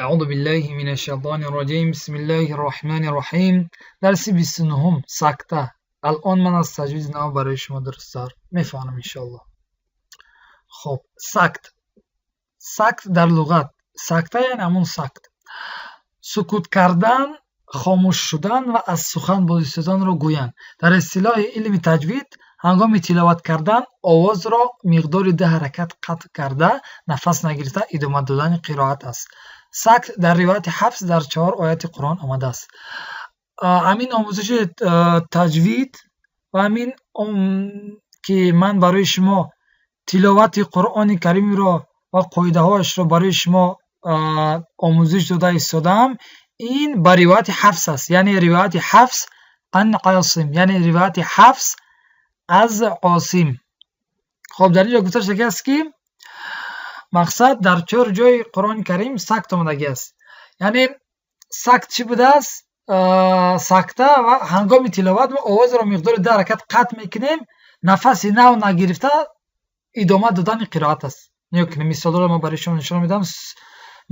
أعوذ بالله من الشیطان الرجیم. بسم الله الرحمن الرحیم. درسی 29، сакта. Алон ман аз таҷвизи нав барои шумо дурусттар мефаҳмам, иншоалло. Хоб, сакт. Сакт дар луғат, сакта яъне ҳамон сакт, сукут кардан, хомӯш шудан ва аз сухан боз истоданро гӯянд. Дар истилоҳи илми таҷвид, ҳангоми тиловат кардан овозро миқдори ду ҳаракат қатъ карда, нафас нагирифта идома додани қироат аст. Сакт дар ривояти Ҳафс дар чаҳор ояти Қуръон омадааст. Ҳамин омӯзиши таҷвид ва ҳамин ки ман барои шумо тиловати Қуръони Каримро ва қоидаҳояшро барои шумо омӯзиш дода истодаам, ин ба ривояти Ҳафс аст, яъне ривояти Ҳафс ан Осим, яъне ривояти Ҳафс аз Осим. Хоб, дар ин ҷо гуфта шудагӣ аст, ки мақсад дар чор ҷои Қуръони Карим сакт омадагӣ аст. Яъне сакт чӣ будааст? Сакта ва ҳангоми тиловат мо овозро миқдори ду ҳаракат қатъ мекунем, нафаси нав нагирифта идома додани қироат аст. Нигоҳ кунем, мисолҳоро ман барои шумо нишон медиҳам.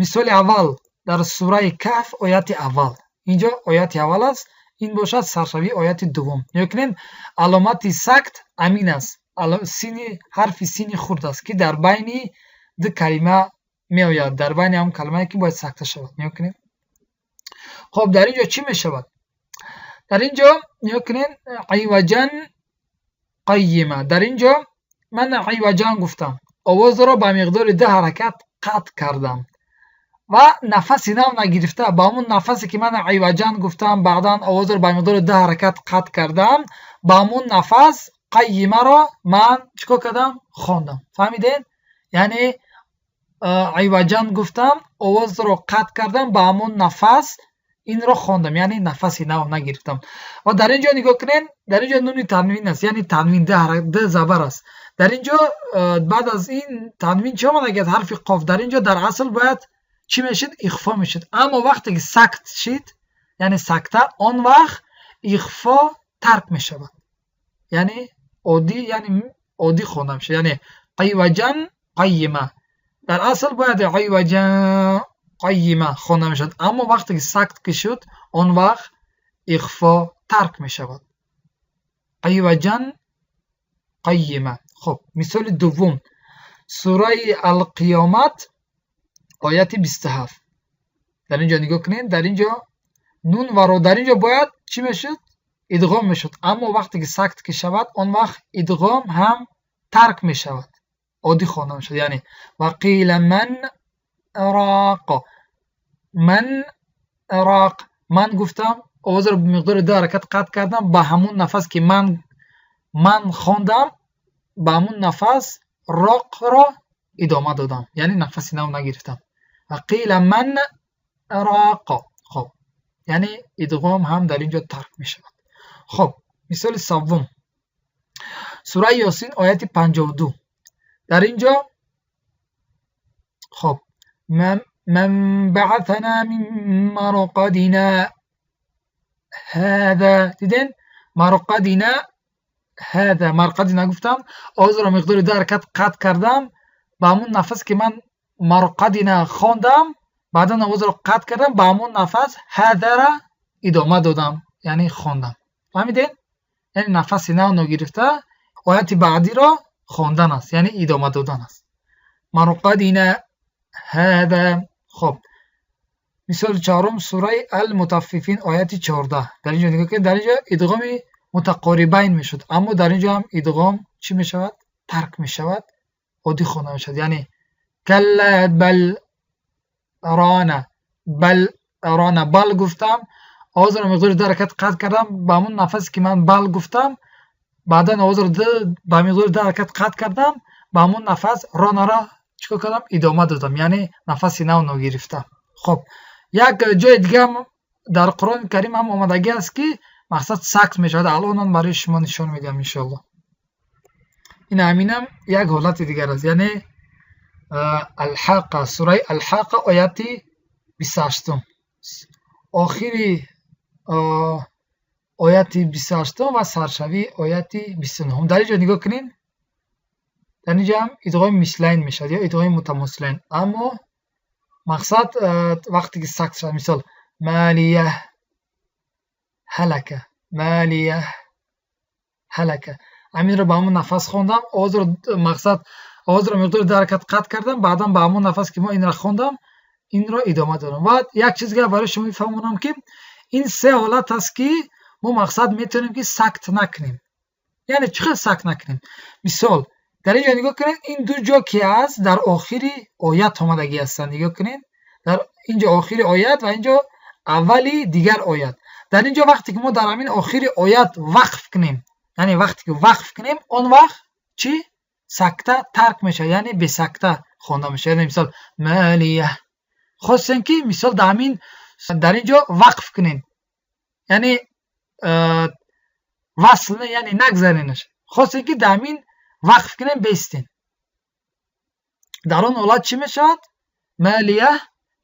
Мисоли аввал дар сураи Каҳф, ояти аввал. Инҷо ояти аввал аст, ин бошад саршавии ояти дуввум. Нигоҳ кунед, аломати сакт ҳамин аст, сини, ҳарфи сини хурд аст, ки дар байни ду калима меояд, дар байни ҳамон калимае, ки бояд сакта шавад. Нигоҳ кунед. Хоб, дар ин ҷо чӣ мешавад? Дар ин ҷо нигоҳ кунед: عوجا قيما. Дар ин ҷо ман عوجا гуфтам, овозро ба миқдори ду ҳаракат қатъ кардам ва нафаси нав нагирифта, ба ҳамон нафасе, ки ман عوجا гуфтам, баъдан овозро ба миқдори ду ҳаракат қатъ кардам, ба ҳамон нафас قيما ро ман чӣ кор кардам? Хондам. Фаҳмидед? Яъне عوجا гуфтам, овозро қатъ кардам, ба ҳамон нафас инро хондам, яъне нафаси нав нагирифтам. Ва дар ин ҷо нигоҳ кунед, дар ин ҷо нуни танвин аст, яъне танвин д забар аст. Дар ин ҷо баъд аз ин танвин чӣ омадагиаст? Ҳарфи қоф. Дар ин ҷо дар асл бояд чӣ мешид? Ихфо мешуд. Аммо вақте ки сакт шид, яъне сакта, он вақт ихфо тарк мешавад, яъне оддӣ, яъне оддӣ хонда мешавад, яъне عوجا قيما. Дар асл бояд عوجا قيما хонда мешавад, аммо вақте ки сакт ки шуд, он вақт ихфо тарк мешавад: عوجا قيما. Хоб, мисоли дуввум, сураи Алқиёмат, ояти 27. Дар ин ҷо нигоҳ кунед, дар ин ҷо нун ва ро. Дар ин ҷо бояд чӣ мешуд? Идғом мешуд. Аммо вақте ки сакт ки шавад, он вақт идғом ҳам тарк мешавад, оддӣ хонда мешавад, яъне وقيل من راق. من راق. Ман гуфтам, овозро ба миқдори ду ҳаракат қатъ кардам, ба ҳамон нафас, ки ман ман хондам, ба ҳамон нафас راق ро идома додам, яъне нафаси нав нагирифтам. وقيل من راق. Хоб, яъне идғом ҳам дар ин ҷо тарк мешавад. Хоб, мисоли севум, сураи Ёсин, ояти 52. Дар ин ҷо, хоб, من بعثنا من مرقدنا هذا. Диден? مرقدنا هذا. مرقدنا гуфтам, овозро миқдори ду ҳаракат қатъ кардам, ба ҳамон нафас, ки ман مرقدنا хондам, баъдан овозро қатъ кардам, ба ҳамон нафас هذا ра идома додам, яъне хондам. Фаҳмидед? Яъне нафаси нав ногирифта ояти баъдиро хондан аст, яъне идома додан аст: مرقدنا هذا. Хоб, мисоли чаҳорум, сураи Алмутаффифин, ояти 14. Дар ин ҷо нигоҳ кунед, дар ин ҷо идғоми мутақорибайн мешуд, аммо дар ин ҷо ҳам идғом чӣ мешавад? Тарк мешавад, оддӣ хонда мешавад, яъне كلا بل ران. بل ران. بل гуфтам, овозро миқдори ду ҳаракат қатъ кардам, ба ҳамон нафасе, ки ман بل гуфтам, баъдан овозро ба миқдори ду ҳаракат қатъ кардам, ба ҳамон нафас ران ро чӣ кор кардам? Идома додам, яъне нафаси нав ногирифта. Хоб, як ҷои дигаам дар Қуръони Карим ҳам омадагӣ аст, ки мақсад сакт мешавад. Алон ман барои шумо нишон медиҳам, иншоалло. Ин ҳаминам як ҳолати дигар аст, яъне Алҳоққа, сураи Алҳоққа, ояти 28-ум, охири ояти 28-ум ва саршавии ояти 29-ум. Дар ин ҷо нигоҳ кунед, дар ин ҷо ҳам идғоми мислайн мешавад ё идғоми мутамосилайн, аммо Мақсад, вақте ки сакт шавад, мисол: ما لي هلك، ما لي هلك. Ҳаминро ба ҳамон нафас хондам. Овозро, мақсад, овозро миқдори ду ҳаракат қатъ кардам, баъдан ба ҳамон нафас, ки мо инро хондам, инро идома додам. Ва як чиз дигар барои шумо мефаҳмонам, ки ин се ҳолат аст, ки мо, мақсад, метавонем, ки сакт накунем. Яъне чӣ хел сакт накунем? Мисол, дар ин ҷо нигоҳ кунед, ин ду ҷо ки аст, дар охири оят омадагӣ ҳастанд. Нигоҳ кунед, дар ин ҷо охири оят ва ин ҷо аввали дигар оят. Дар ин ҷо вақте ки мо дар ҳамин охири оят вақф кунем, яъне вақте ки вақф кунем, он вақт чӣ? Сакта тарк мешавад, яъне бесакта хонда мешавад. Яъне мисол: ما لي. Хостем, ки мисол дар ҳамин дар ин ҷо вақф кунем, яъне васл, яъне нагзаренаш. Хостем, ки дар ҳамин вақф кунем, бестем. Дар он ҳолат чӣ мешавад? ما لي,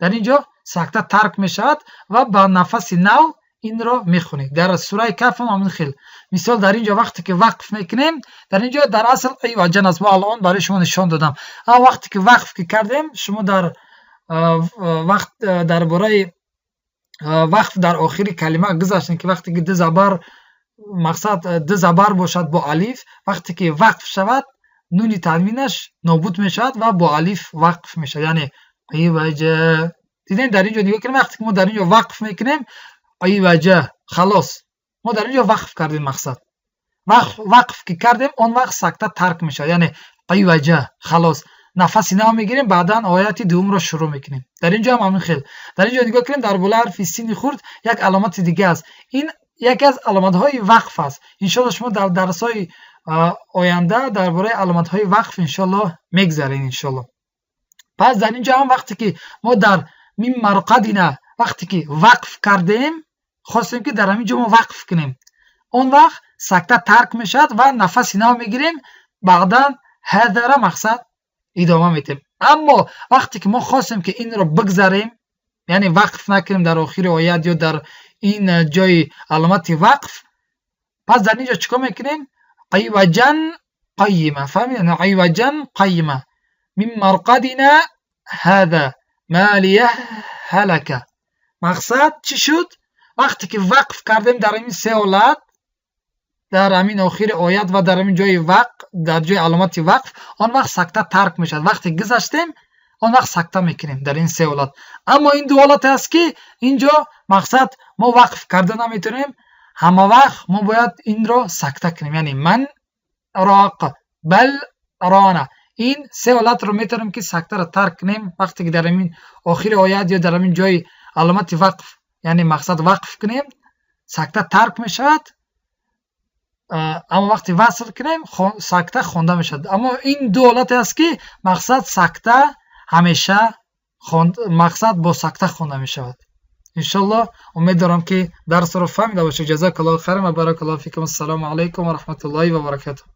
дар ин ҷо сакта тарк мешавад ва ба нафаси нав инро мехонед. Дар сураи Каҳф ҳам ҳамин хел. Мисол, дар ин ҷо вақте ки вақф мекунем, дар ин ҷо дар асл عوجا аст, мо алон барои шумо нишон додам. Аммо вақте ки вақф ки кардем, шумо дар вақт дар бораи вақф дар охири калима гузаштем, ки вақте ки ду забар, мақсад, ду забар бошад бо алиф, вақте ки вақф шавад, нуни танвинаш нобуд мешавад ва бо алиф вақф мешавад, яъне عوجا. Дидем, дар ин ҷо нигоҳ кунем, вақте ки мо дар ин ҷо вақф мекунем, عوجا, халос, мо дар ин ҷо вақф кардем. Мақсад, вақф ки кардем, он вақт сакта тарк мешавад, яъне عوجا, халос, нафаси нав мегирем, баъдан ояти дуввумро шурӯъ мекунем. Дар ин ҷо ҳам ҳамин хел. Дар ин ҷо нигоҳ кунем, дар болои ҳарфи сини хурд як аломати дига аст. Ин яке аз аломатҳои вақф аст. Иншоалло, шумо дар дарсҳои оянда дар бораи аломатҳои вақф, иншоалло, мегзаред, иншоалло. Пас дар ин ҷо ҳам вақте ки мо дар من مرقدنا вақте ки вақф кардем, хостем, ки дар ҳамин ҷо мо вақф кунем, он вақт сакта тарк мешавад ва нафаси нав мегирем, баъдан هذا ра, мақсад, идома медиҳем. Аммо вақте ки мо хостем, ки инро бигзарем, яъне вақф накунем дар охири оят ё дар ин ҷои аломати вақф, пас дар ин ҷо чӣ кор мекунем? عوجا قيما. Фаҳмидед? عوجا قيما، من مرقدنا هذا، ما لي هلك. Мақсад чӣ шуд? Вақте ки вақф кардем дар ҳамин се ҳолат, дар ҳамин охири оят ва дар ҳамин ҷои вақф, дар ҷои аломати вақф, он вақт сакта тарк мешавад. Вақте гузаштем, он вақт сакта мекунем дар ин се ҳолат. Аммо ин ду ҳолате аст, ки ин ҷо, мақсад, мо вақф карда наметавонем. Ҳама вақт мо бояд инро сакта кунем, яъне من راق، بل ران. Ин се ҳолатро метавонем, ки сактаро тарк кунем, вақте ки дар ҳамин охири оят ё дар ҳамин ҷои аломати вақф, яъне мақсад, вақф кунем, сакта тарк мешавад. Аммо вақте васл кунем, сакта хонда мешавад. Аммо ин ду ҳолате аст, ки, мақсад, сакта ҳамеша, мақсад, бо сакта хонда мешавад. Иншолло, умед дорам, ки дарсро фаҳмида бошед. جزاك الله خيرا وبارك الله فيكم. Ассалому алайкум ва раҳматуллоҳи ва баракатуҳ.